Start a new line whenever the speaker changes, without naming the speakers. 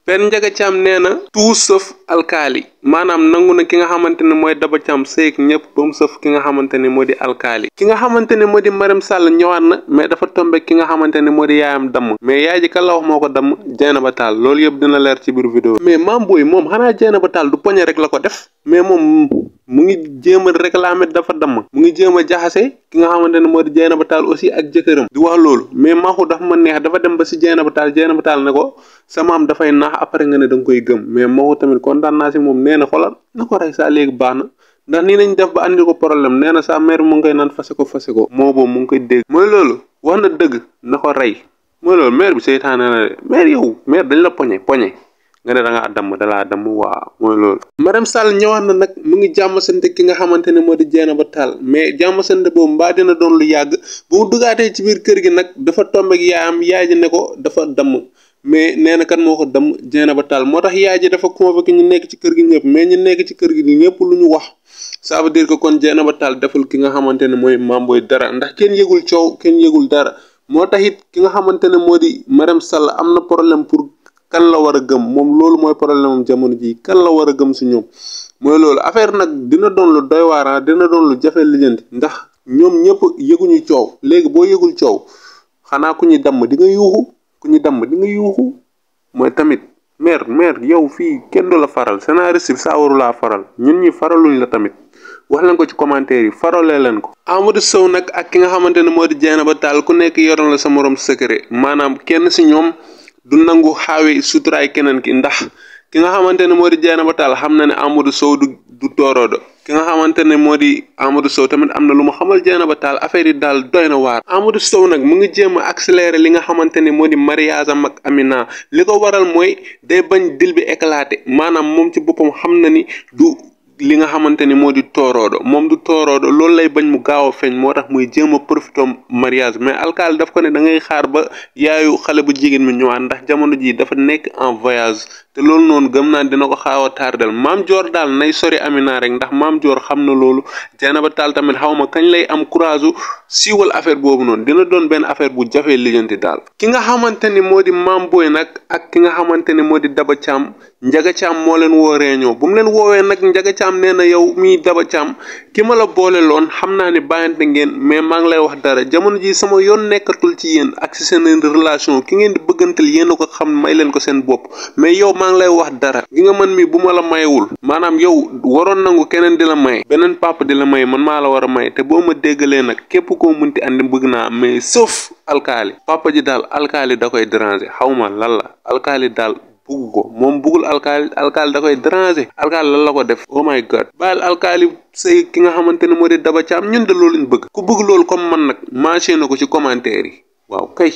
Père Ndiaga Thiam nee na tout sauf alkaali maanaam nangu na ki nga xamante ne mooy Daba Thiam sëyeg ñëpp ba mu sëf ki nga xamante ne moo di alkaali ki nga xamante ne moo di Marème Sall ñëwaat na mais dafa tombe ki nga xamante ne moo di yaayam damm mais yaay ji kan la wax moo ko damm Dieynaba Tall loolu yëpp dina leer ci biir vidéo mais Mame Boye moom xanaa Dieynaba Tall du poñe rek la ko def mais moom mu ngi jéem a réclamer dafa damm mu ngi jéem a jaxase ki nga xamante ne moo di Dieynaba Tall aussi ak jëkkëram di wax loolu mais Maxu dafa ma neex dafa dem ba si Dieynaba Tall ne ko sa maam dafay naax après nga ne da nga koy gëm mais Maxu tamit kontaan naa si moom nee na xoolal na ko rey saa léegi baax na ndax nii nañ def ba andi ko problème nee na sa mère mu ngi koy naan fase ko moo boobu mu ngi koy dégg mooy loolu wax na dëgg na ko rey mooy loolu mère bi seytaane na de mère yow mère dañ la poñe nga ne da ngaa damm dalaa damm waaw mooy loolu Marème Sall ñëwaat na nag mu ngi jàmm sante ki nga xamante ne moo di Dieynaba Tall mais jàmm sante boobu mbaa dina doon lu yàgg bu mu dugaatee ci biir kër gi nag dafa tombeek yaayam yaay ji ne ko dafa damm mais nee na kan moo ko damm Dieynaba Tall moo tax yaay ji dafa convoqué ñu nekk ci kër gi ñëpp mais ñu nekk ci kër gi ñëpp lu ñu wax ça veut dire que kon Dieynaba Tall deful ki nga xamante ne mooy Mame Boye dara ndax kenn yëgul coow kenn yëgul dara moo tax it ki nga xamante ne moo di Marème Sall am na problème pour kan la war a gëm moom loolu mooy problème am jamono ji kan la war a gëm si ñoom mooy loolu affaire nag dina doon lu doy waar dina doon lu jafe lijjanti ndax ñoom ñëpp yëguñu coow léegi boo yëgul coow xanaa ku ñuy damm di nga yuuxu ku ñu damm di nga yuuxu mooy tamit mère yow fii kenn du la faral scénariste bi saa waru laa faral ñun ñi faraluñ la tamit wax leen ko ci commentaire yi faralee leen ko. Amadou Sow nag ak ki nga xamante ne moo di Dieynaba Tall ku nekk yoroon la sa morom secret maanaam kenn si ñoom du nangu xaawi suturaay keneen ki ndax ki nga xamante ne moo di Dieynaba Tall xam na ne Amadou Sow du tooroodo ki nga xamante ne moo di Amadou Sow tamit am na lu ma xamal Dieynaba Tall affaire yi daal doy na waar Amadou Sow nag mu ngi jéem a accélérer li nga xamante ne moo di mariage am ak Amina li ko waral mooy day bañ dil bi éclaté maanaam moom ci boppam xam na ni du li nga xamante ni moo di tooroodo moom du tooroodo loolu lay bañ mu gaaw a feeñ moo tax muy jéem a profité mariage mais alkaali daf ko ne da ngay xaar ba yaayu xale bu jigéen mi ñëwaat ndax jamono ji dafa nekk en voyage te loolu noonu gëm naa dina ko xaaw a tardel Mame Dior daal nay sori Amina rek ndax Mame Dior xam na loolu Dieynaba Tall tamit xaw ma kañ lay am courage siiwal affaire boobu noonu dina doon benn affaire bu jafee lijjanti daal ki nga xamante ni moo di Mame Boye nag ak ki nga xamante ni moo di Daba Thiam Ndiaga Thiam moo leen woo réunion bu mu leen woowee nag Ndiaga Thiam nee na yow mii Daba Thiam ki ma la boole loon xam naa ne bàyyante ngeen mais maa ngi lay wax dara jamono ji sama yoon nekkatul ci yéen ak si seen relation ki ngeen di bëggantal yéen a ko xam may leen ko seen bopp mais yow maa ngi lay wax dara gi nga man mi bu ma la mayewul maanaam yow waroon nangu keneen di la may beneen papa di la may man maa la war a may te boo ma déggalee nag képp koo munti andi bëgg naa mais sauf alkaali papa ji daal alkaali da koy déranger xawma lan la alkaali daal bugg ko moom buggul alkaali da koy déranger alkaali lan la ko def oh my god baal alkaali sëy ki nga xamante ne moo di Daba Thiam ñun de loolu ñu bëgg ku bëgg loolu comme man nag marché na ko ci commentaire yi waaw kay